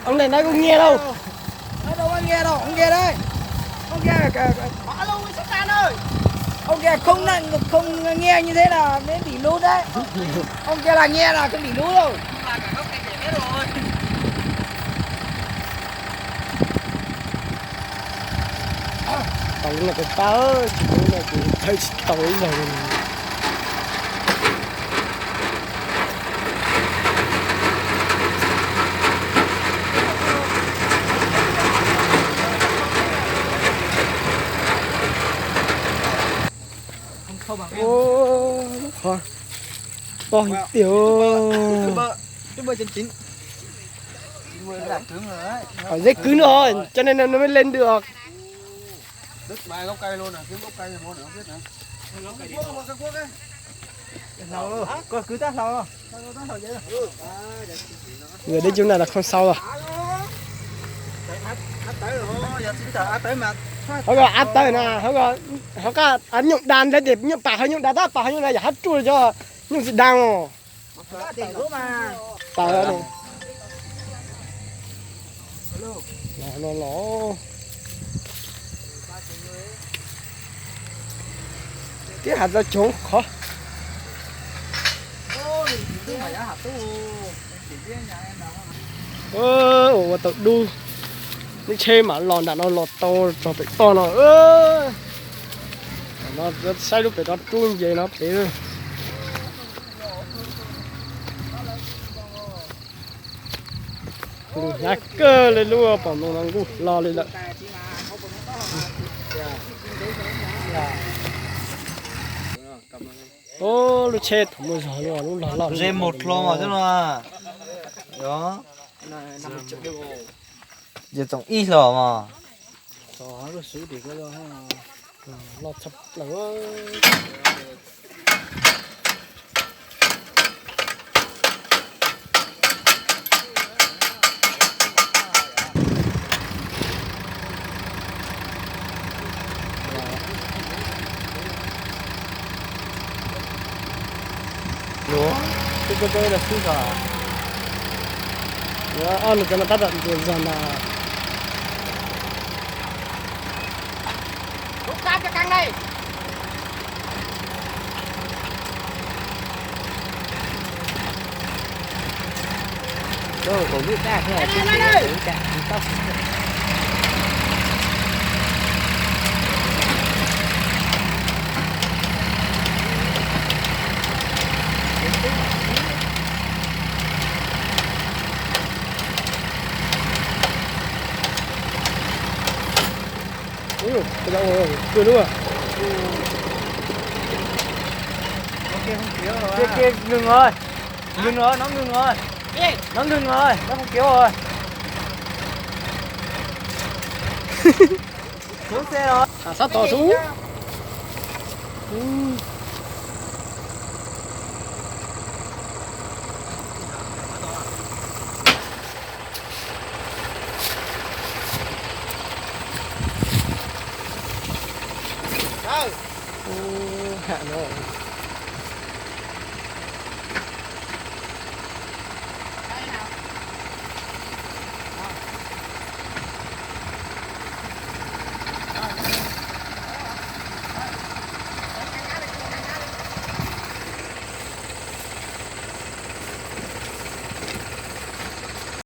Ông này nói cũng nghe đâu. Ông kia không nặng, không nghe như thế là mới bị lú đấy. Ông kia là nghe là cứ bị lú rồi. Tau lub no tau tau, tsis tau lub no ces thawj tsis tau ib zaug li. Ua, lub qhov to tiag. Ở dây cứng nữa rồi, cho nên nó mới lên được. Giờ đi chỗ này là không sâu rồi. Hov ko av tawg na, hov ko, hov ko av nyooj dag ntag ces nyooj pam hov nyooj dag tab pam hov nyooj dag yam hab ruaj cov nyooj tsis dag os. Pam no los thiab has tau coob qhov. Ua tau dub, lub tsheb mam los nram no los tau txog pem toj no. Saib lub pem rov rub nce no pem. Hnyav kawg li lub pom no nkuj hlo li lawm. Lub tsheb thaum mus zog lub lub los loj ze mus hlo mas xwb no. Yog, yog tsoom ib hlo mas. Loj tshaj plaws. Lub, twb koj koj los xwb os. Ob nus cov no tab tom ntsia zog ntag. Ui, ua kawg lub. Kiag, kiag, ngừng rồi. Ngừng rồi, nó ngừng rồi. Nó ngừng rồi, nó không kéo rồi. Xuống xe rồi. Thả sab tod xwb. Ua, ham no.